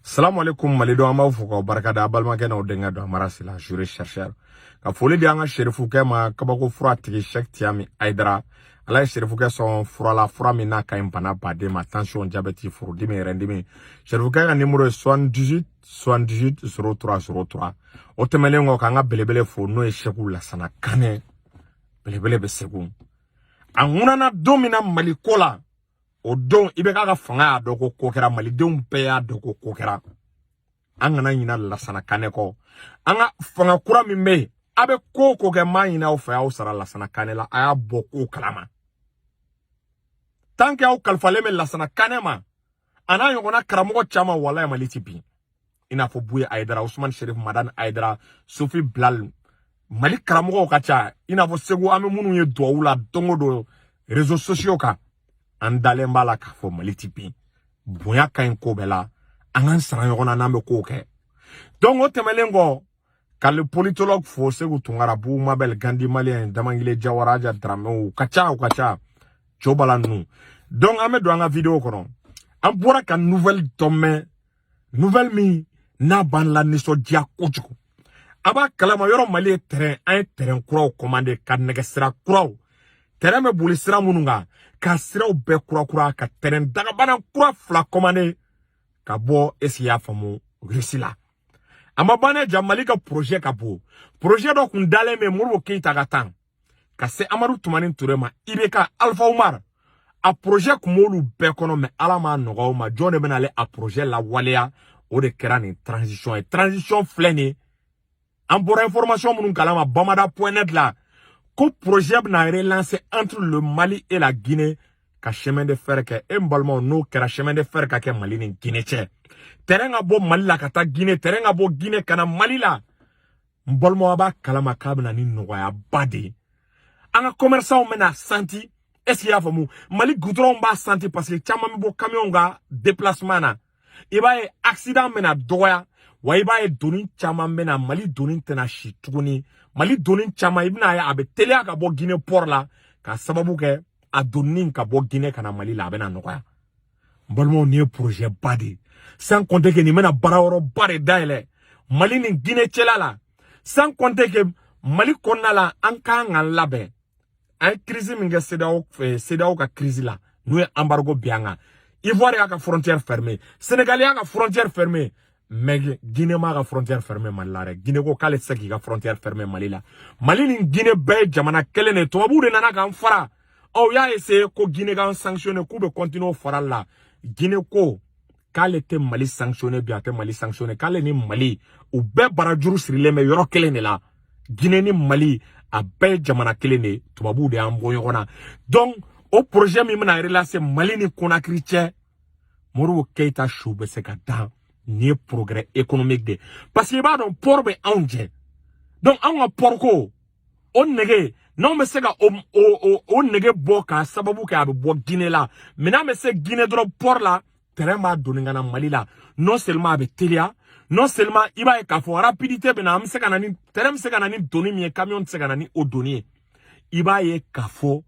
Salamu alaikum malidenw, an b'aw fo k'aw barikada. A balimakɛ n'aw denkɛ don Amara Sila, juriste chercheur. Ka foli di an ka serifukɛ ma, kabako fura tigi Cheikh Tiami Aidara. Ala ye serifukɛ sɔn fura la, fura min n'a ka ɲi bana baden ma: tension, diabète, furudimi, yɛrɛdimi. Serifukɛ ka numéro ye 78 78 03 03. O tɛmɛnen kɔ, k'an ka belebele fo, n'o ye Seku Lasana Kanɛ, belebele bɛ Segu. A ŋunana don min na Mali ko la, o don i bɛ k'a ka fanga y'a dɔn ko ko kɛra. Malidenw bɛɛ y'a dɔn ko ko kɛra. An kana ɲina Lasana Kanɛ kɔ. An ka fanga kura min bɛ yen, a bɛ ko o ko kɛ, m'a ɲini aw fɛ, aw sara Lasana Kanɛ la, a y'a bɔ ko kalama. Tant que aw kalifalen bɛ Lasana Kanɛ ma, a n'a ɲɔgɔnna karamɔgɔ caman, walayi, Mali ti bin. I n'a fɔ Buye Ayidara, Usumani Sherif Madani Ayidara, Sofi Bilal, Mali karamɔgɔw ka ca. I n'a fɔ Segu, an bɛ minnu ye duwawu la don o don réseaux sociaux kan, an dalen b'a la k'a fɔ Mali ti bin. Bonya ka ɲi ko bɛɛ la, an k'an sara ɲɔgɔn na n'an bɛ kow kɛ. Donc o tɛmɛnen kɔ, ka le politologue fo, Segu Tunkara, Bubu Mabel, Gandi Malien, Damangile Jawara, Aja Dramé, u ka ca, u ka ca, Jobala ninnu. Donc an bɛ don an ka vidéo kɔnɔ. An bɔra ka nouvelle dɔ mɛn, nouvelle min n'a b'an la nisɔndiya kojugu. A b'a kalama yɔrɔ, Mali ye train, an ye train kuraw commandé, ka nɛgɛsira kuraw, train bɛ boli sira minnu kan, ka siraw bɛɛ kura kura, ka train dagabana kura fila commandé ka bɔ, est ce que i y'a faamu, Russie la. A ma ban ja, Mali ka projet ka bon. Projet dɔ kun dalen bɛ Modibo Keyita ka tan ka se Amadu Tumani Ture ma, IBK, Alpha Umar, a projet kun b'olu bɛɛ kɔnɔ, mais Ala m'a nɔgɔya o ma. Jɔn de bɛna ale a projet lawaleya? O de kɛra nin transition ye. Transition filɛ nin ye, an bɔra information minnu kalama bamada.net la, ko projet bɛna relancer entre le Mali et la Guinée, ka chemin de fer kɛ. E n balimaw, n'o kɛra, chemin de fer ka kɛ Mali ni Guinée cɛ, terrain ka bɔ Mali la ka taa Guinée, terrain ka bɔ Guinée ka na Mali la, n balimaw, a b'a kalama k'a bɛna ni nɔgɔyaba de ye. An ka commerçants bɛna santi, est ce que i y'a faamu, Mali goudron b'a santi, parce que caman bɛ bɔ camion ka déplacement na. I b'a ye accident bɛna dɔgɔya wa, i b'a ye doni caman bɛna Mali, doni tɛna si tuguni. Mali doni caman, i bɛna ye a bɛ teliya ka bɔ Guinée port la, ka sababu kɛ a donni ka bɔ Guinée ka na Mali la, a bɛna nɔgɔya. N balimaw, nin ye projet ba de ye, sans compter que nin bɛna baara yɔrɔba de dayɛlɛ Mali ni Guinée cɛla la, sans compter que Mali kɔnɔna la, an kan ka labɛn. An ye crise min kɛ CEDEAO fɛ, CEDEAO ka crise la, n'u ye embargo bin an kan, Ivoire y'a ka frontière fermée, Sénégal y'a ka frontière fermée, mais Guinée m'a ka frontière fermée Mali la dɛ. Guinée ko k'ale tɛ se k'i ka frontière fermée Mali la. Mali ni Guinée bɛɛ ye jamana kelen de ye. Tubabuw de nana k'an fara. Ɔ, u y'a essayé ko Guinée k'an sanctionner, k'u bɛ continuer o farali la. Guinée ko k'ale tɛ Mali sanctionner bi, a tɛ Mali sanctionner, k'ale ni Mali, u bɛɛ barajuru sirilen bɛ yɔrɔ kelen de la. Guinée ni Mali, a bɛɛ ye jamana kelen de ye, tubabuw de y'an bɔ ɲɔgɔn na. Donc o projet min bɛna relancer Mali ni Conakry cɛ, Modibo Keyita su bɛ se ka dan. Nin ye progrès économique de ye, parce que i b'a dɔn port bɛ anw jɛ. Donc anw ka port ko o nɛgɛ, n'anw bɛ se ka o nɛgɛ bɔ k'a sababu kɛ a bɛ bɔ Guinée la, mais n'an bɛ se Guinée dɔrɔn port la, train b'a donni ka na Mali la. Non seulement a bɛ teliya, non seulement i b'a ye k'a fɔ rapidité bɛ na, an bɛ se ka na ni train bɛ se ka na ni doni min ye, camion tɛ se ka na ni o doni ye. I b'a ye k'a fɔ,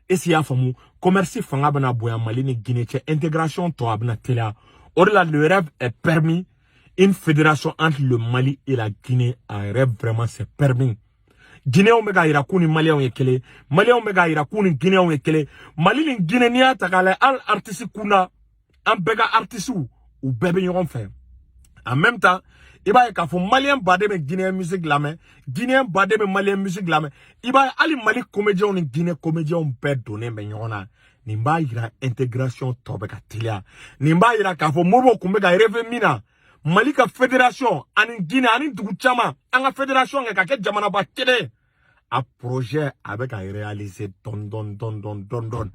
est ce que i y'a faamu, commerce fanga bɛna bonya Mali ni Guinée cɛ, intégration tɔ a bɛna teliya. O de la, le rêve est permis, une fédération entre le Mali et la Guinée, un rêve vraiment, c'est permis. Guinéenw bɛ k'a yira k'u ni Maliyɛnw ye kelen, Maliyɛnw bɛ k'a yira k'u ni Guinéenw ye kelen. Mali ni Guinée, n'i y'a ta k'a lajɛ, hali artiste kunda, an bɛɛ ka artiste, u bɛɛ bɛ ɲɔgɔn fɛ. En même temps, i b'a ye k'a fɔ Maliyɛn baden bɛ Guinéen musique lamɛn, Guinéen baden bɛ Maliyɛn musique lamɛn. I b'a ye hali Mali comédiens ni Guinée comédiens bɛɛ donnen bɛ ɲɔgɔn na. Nin b'a yira intégration tɔ bɛ ka teliya. Nin b'a yira k'a fɔ Modibo kun bɛ ka rêver min na, Mali ka fédération ani Guinée ani dugu caman, an ka fédération kɛ ka kɛ jamanaba kelen, a projet a bɛ ka réaliser dɔɔni dɔɔni dɔɔni dɔɔni dɔɔni dɔɔni.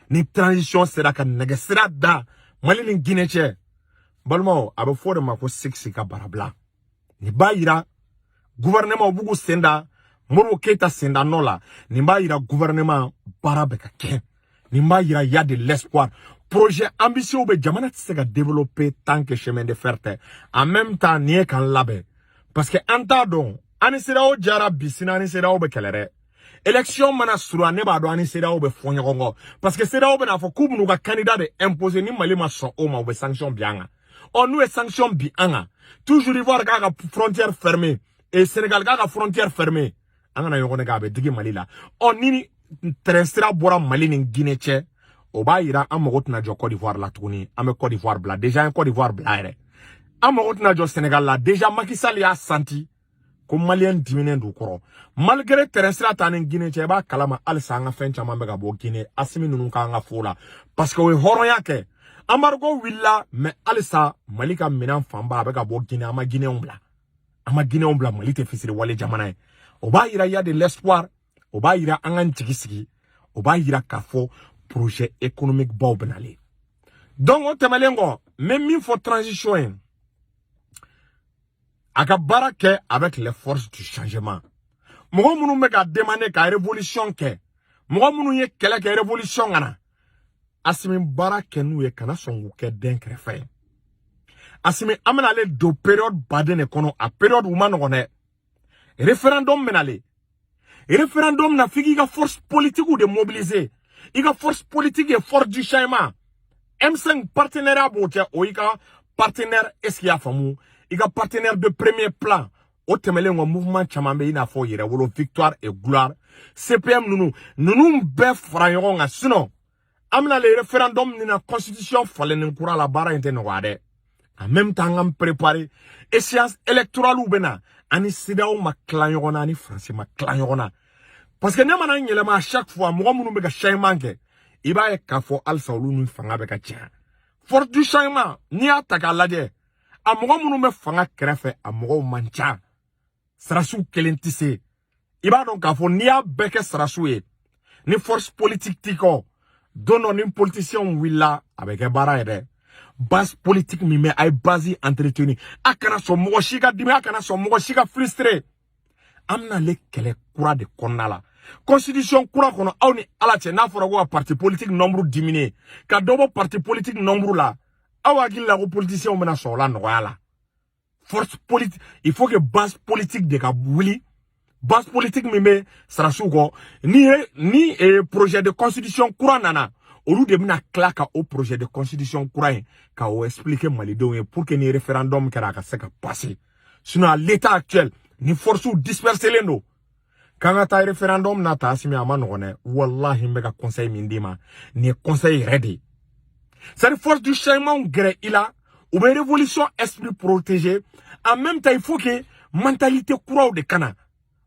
Ni transition sera ka nɛgɛsira da Mali ni Guinée cɛ, balimaw, a bɛ fɔ o de ma ko sigi ka barabila. Nin b'a yira gouvernement u b'u sen da Modibo Keyita sen da nɔ la. Nin b'a yira gouvernement baara bɛ ka kɛ. Nin b'a yira y a de l'espoir. Projet ambitieux bɛ, jamana tɛ se ka développer tant que chemin de fer tɛ. En même temps, nin ye k'an labɛn, parce que an t'a dɔn, an ni CEDEAO jara bi, sini an ni CEDEAO bɛ kɛlɛ dɛ. Élection mana surunya, ne b'a dɔn an ni CEDEAO bɛ fɔ ɲɔgɔn kɔ, parce que CEDEAO bɛna fɔ k'u bɛn'u ka candidat de imposer. Ni Mali ma sɔn o ma, u bɛ sanction bin an kan. Ɔ, n'u ye sanction bi an kan, toujours Ivoire k'a ka frontière fermée et Sénégal k'a ka frontière fermée, an kana ɲɔgɔn nɛgɛ, a bɛ digi Mali la. Ɔ, ni train sira bɔra Mali ni Guinée cɛ, o b'a yira an mago tɛna jɔ Côte d'Ivoire la tuguni. An bɛ Côte d'Ivoire bila déjà, an ye Côte d'Ivoire bila yɛrɛ. An mago tɛna jɔ Sénégal la déjà. Macky Sall y'a senti ko Malien diminen d'u kɔrɔ. Malgré train sira t'an ni Guinée cɛ, i b'a kalama halisa an ka fɛn caman bɛ ka bɔ Guinée. Asimi ninnu k'an ka fo la, parce que o ye hɔrɔnya kɛ. Embargo wulila, mais halisa Mali ka minɛn fanba a bɛ ka bɔ Guinée. An ma Guinéenw bila, an ma Guinéenw bila. Mali tɛ fisiri wale jamana ye. O b'a yira y a de l'espoir, o b'a yira an k'an jigi sigi, o b'a yira k'a fɔ projet économique baw bɛ nalen. Donc o tɛmɛnen kɔ, n bɛ min fɔ transition ye, a ka baara kɛ avec les forces du changement. Mɔgɔ minnu bɛ ka demander ka révolution kɛ, mɔgɔ minnu ye kɛlɛ kɛ révolution ka na, Asimi, baara kɛ n'u ye, kana sɔn k'u kɛ den kɛrɛfɛ ye. Asimi, an bɛna ale don période baden de kɔnɔ. A période u ma nɔgɔn dɛ. Référendum bɛna ale référendum na, f'i k'i ka force politique de mobiliser. I ka force politique ye force du changement, M5 partenariat b'o kɛ, o y'i ka partenaire. Est ce que i y'a faamu? I ka partenaire de premier plan. O tɛmɛlen kɔ, mouvement caman bɛ, i n'a fɔ Yɛrɛwolo, Victoire et Gloire, CPM ninnu, ninnu bɛɛ fara ɲɔgɔn kan. Sinon an bɛna le référendum nin na, constitution falenni kura la, baara in tɛ nɔgɔya dɛ. En même temps, an k'an préparer échéance électorale bɛ na. Ani CEDEAO ma tila ɲɔgɔn na, ani Faransi ma tila ɲɔgɔn na, parce que ne mana n yɛlɛma à chaque fois, mɔgɔ minnu bɛ ka changement kɛ, i b'a ye k'a fɔ halisa olu ni fanga bɛ ka tiɲɛ. Force du changement, n'i y'a ta k'a lajɛ, a mɔgɔ minnu bɛ fanga kɛrɛfɛ, a mɔgɔw man ca. Sarasiw kelen tɛ se. I b'a dɔn k'a fɔ n'i y'a bɛɛ kɛ sarasiw ye, ni force politique t'i kɔ, don dɔ ni politiciens wulila, a bɛ kɛ baara ye dɛ. Base politique min bɛ, a ye base entretenir. A kana sɔn mɔgɔ si ka dimi, a kana sɔn mɔgɔ si ka frustrer. An bɛna ale kɛlɛ kura de kɔnɔna la, constitution kura kɔnɔ. Aw ni Ala cɛ, n'a fɔra ko ka parti politique nombre diminuer, ka dɔ bɔ parti politique nombre la, aw hakili la ko politiciens bɛna sɔn o la nɔgɔya la? Force politique, il faut que base politique de ka wuli, base politique min bɛ sarasiw kɔ. Ni ye ni projet de constitution kura nana, olu de bɛna tila ka o projet de constitution kura in ka o expliquer malidenw ye, pour que ni référendum kɛra, a ka se ka passer. Sinon, à l'état actuel, ni forces disperselen don, k'an ka taa référendum na ta, Asimi, a ma nɔgɔn dɛ. Wallahi, n bɛ ka conseil min d'i ma, nin ye conseil yɛrɛ de ye. C'est à dire, force du changement gɛrɛ i la, u bɛ révolution esprit protéger. En même temps, il faut que mentalité kuraw de kana.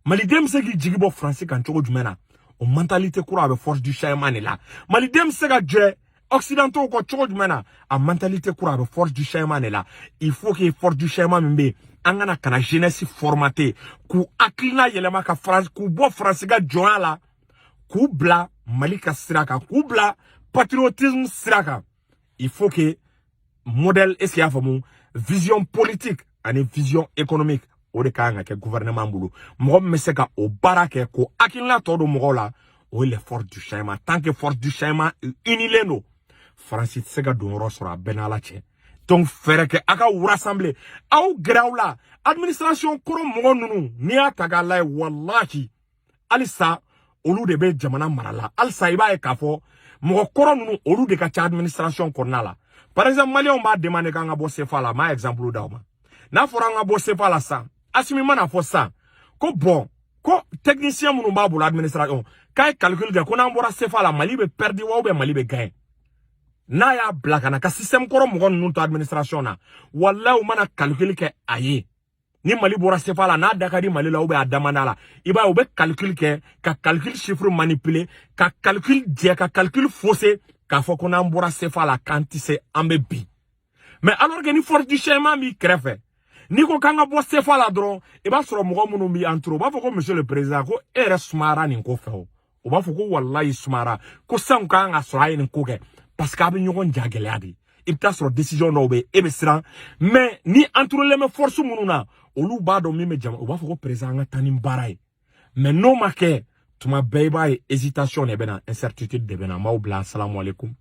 Maliden bɛ se k'i jigi bɔ Faransi kan cogo jumɛn na? O mentalité kura, a bɛ force du changement de la. Maliden bɛ se ka jɛ occidentaux kɔ cogo jumɛn na? A mentalité kura, a bɛ force du changement de la. Il faut que force du changement min bɛ yen, an kana ka na jeunesse formater, k'u hakilina yɛlɛma, ka France k'u bɔ Faransi ka jɔnya la, k'u bila Mali ka sira kan, k'u bila patriotisme sira kan. Il faut que modèle, est ce que i y'a faamu, vision politique ani vision économique, o de ka kan ka kɛ gouvernement bolo. Mɔgɔ min bɛ se ka o baara kɛ, k'o hakilina tɔ don mɔgɔw la, o ye les forces du changement. Tant que force du changement unilen don, Faransi tɛ se ka don yɔrɔ sɔrɔ. A bɛɛ n'Ala cɛ. Donc fɛɛrɛ kɛ a ka rassembler, aw gɛrɛ aw la. Administration kɔrɔ mɔgɔ ninnu, n'i y'a ta k'a lajɛ, walahi, halisa olu de bɛ jamana mara la. Halisa i b'a ye k'a fɔ mɔgɔ kɔrɔ ninnu, olu de ka ca administration kɔnɔna la. Par exemple, Maliyɛnw b'a demander k'an ka bɔ CFA la. N b'a exemple d'aw ma. N'a fɔra an ka bɔ CFA la sisan, Asimi mana fɔ sisan ko bon, ko technicien minnu b'a bolo administration, k'a ye calcul kɛ ko n'an bɔra CFA la, Mali bɛ perdu wa ou bien Mali bɛ gagner, n'a y'a bila ka na ka système kɔrɔ mɔgɔ ninnu to administration na, walahi, u mana calcul kɛ a ye ni Mali bɔra CFA la, n'a da ka di Mali la ou bien a da man d'a la, i b'a ye u bɛ calcul kɛ, ka calcul chiffre manipuler, ka calcul jɛ, ka calcul fausser, k'a fɔ ko n'an bɔra CFA la, k'an tɛ se, an bɛ bin. Mais alors que ni force du changement b'i kɛrɛfɛ, n'i ko k'an ka bɔ CFA la dɔrɔn, i b'a sɔrɔ mɔgɔ minnu b'i entouré, u b'a fɔ ko monsieur le président, ko e yɛrɛ sumayara nin ko fɛ. O u b'a fɔ ko walayi sumayara, ko san kan ka sɔrɔ a ye nin ko kɛ, parce que a bɛ ɲɔgɔn ja gɛlɛya de. I bɛ taa sɔrɔ décision dɔw bɛ yen, e bɛ siran. Mais ni entouré bɛ force minnu na, olu b'a dɔn min bɛ jama, u b'a fɔ ko président, an ka taa ni baara ye. Mais n'o ma kɛ, tuma bɛɛ i b'a ye hésitation de bɛ na, incertitude de bɛ na. N b'aw bila. Asalamu aleykum.